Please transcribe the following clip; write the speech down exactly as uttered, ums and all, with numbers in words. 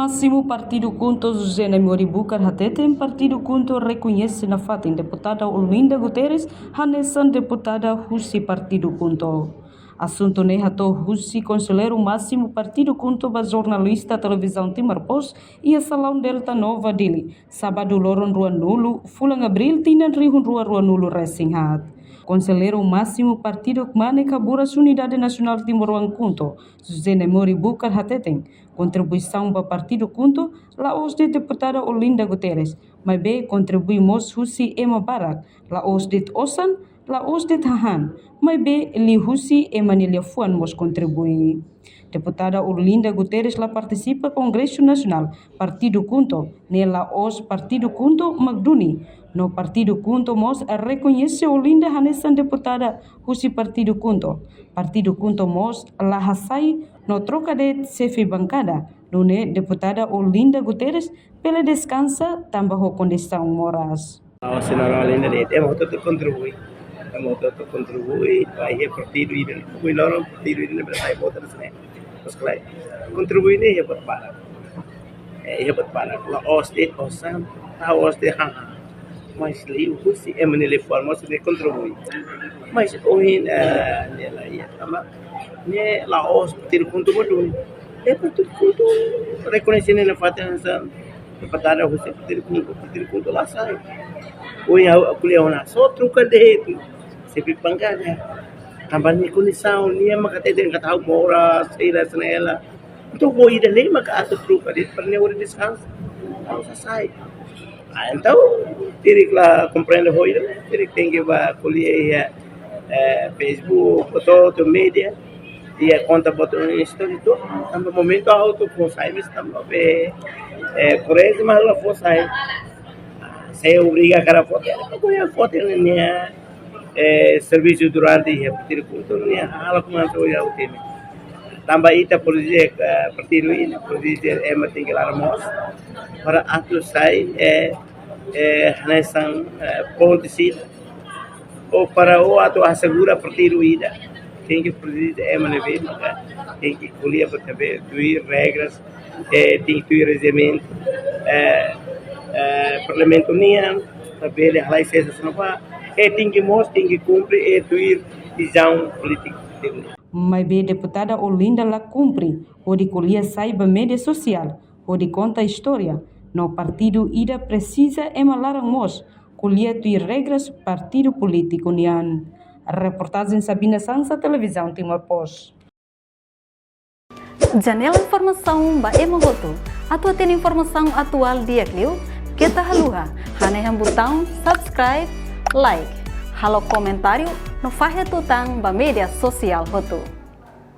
Másimu partidu KHUNTO José Naimori Bucar hateten partidu KHUNTO rekoñese nafatin deputada Olinda Guterres hanesan deputada husi partidu KHUNTO. Asuntu ne'e hato'o husi konselleiru másimu partidu KHUNTO ba jornalista Televizaun Timor Post iha Salaun Delta Nova Dili, sábadu loron ruanulu fulan Abríl tinan rihun rua ruanulu resin haat. Konselleiru másimu partidu Kmanek Haburas Unidade Nasionál Timoroan KHUNTO, José Naimori Bucar hateten, kontribuisaun ba partidu KHUNTO la'ós de'it deputada Olinda Guterres, maibé kontribui mós husi ema barak, la'ós de'it osan, la'ós de'it hahán, maibé liuhusi ema nia liafuan mós kontribui. Deputada Olinda Guterres la partisipa Kongresu Nasionál partidu KHUNTO, ne'e la'ós partidu KHUNTO mak duni, no partidu KHUNTO mós rekoñese Olinda hanesan deputada husi partidu KHUNTO. Partidu KHUNTO mós la hasai no troka de'it xefe bankada, nune'e deputada Olinda Guterres bele deskansa tanba ho kondisaun moras. Awa senhora Olinda de'it, ema hotu-hotu kontribui. Ema hotu-hotu kontribui ba iha partidu ida. Kontribui loron partidu ida ne'ebé sai vota ne'e. Mas klaru, kontribui ne'e iha buat barak. Eh, iha buat barak. La'ós de'it osan, la'ós de'it hahán. Mas liuhusi ema nia liafuan mós ne'e kontribui. Mas ohin, eh, ne'e la iha, tanba ne'e la'ós partidu KHUNTO mak duni. Eh, partidu KHUNTO rekoñese nia nafatin hanesan deputada husi partidu KHUNTO, partidu KHUNTO la sai. Ohin ha'u ko'alia ona, só troka de'it xefe bankada. Tanba nia kondisaun, nia mak hateten katak ha'u moras, sei la, sei la. Entaun, ohin ida-ne'e maka atu troka de'it para nia hodi deskansa. Ha'u sasai. Ah, entaun, tenke la komprende ho ida, tenke, tenke ba ko'alia iha, eh, Facebook, foto, média, iha konta boot nia istória hotu, tanba momentu ha'u atu fó sai, mas tanba be, eh, Quaresma la fó sai. Sei obriga hakarak foti, hakarak foti nia, eh, servisu durante iha partidu KHUNTO nia halo komandu iha U T M. Tanba ita polísia, eh, partidu ida, polísia ema tenke laran moos para atu sai, eh, eh, hanesan, eh, ponte sira. Ou para o atu asegura partidu ida, tenke polísia ema ne'ebé maka tenke ko'alia ba T V, tuir regras, eh, tenke tuir rejimentu, eh, eh, parlamentu nian, para bele halai sesaun sira-ne'e, eh, tenke mós, tenke kumpre, eh, tuir vizaun polítika. Maibé deputada Olinda la kumpre hodi ko'alia sai ba média sosiál hodi konta istória, no partidu ida presiza ema laran moos ko'alia tuir regras partidu polítiku nian. Reportajen Sabina Sansa, Televizaun Timor Post. Janela informasaun ba ema hotu. Atu hatene informasaun atuál di'ak liu, keta haluha hanehan butaun subscribe, like, halo komentáriu no fahe tutan ba média sosiál hotu.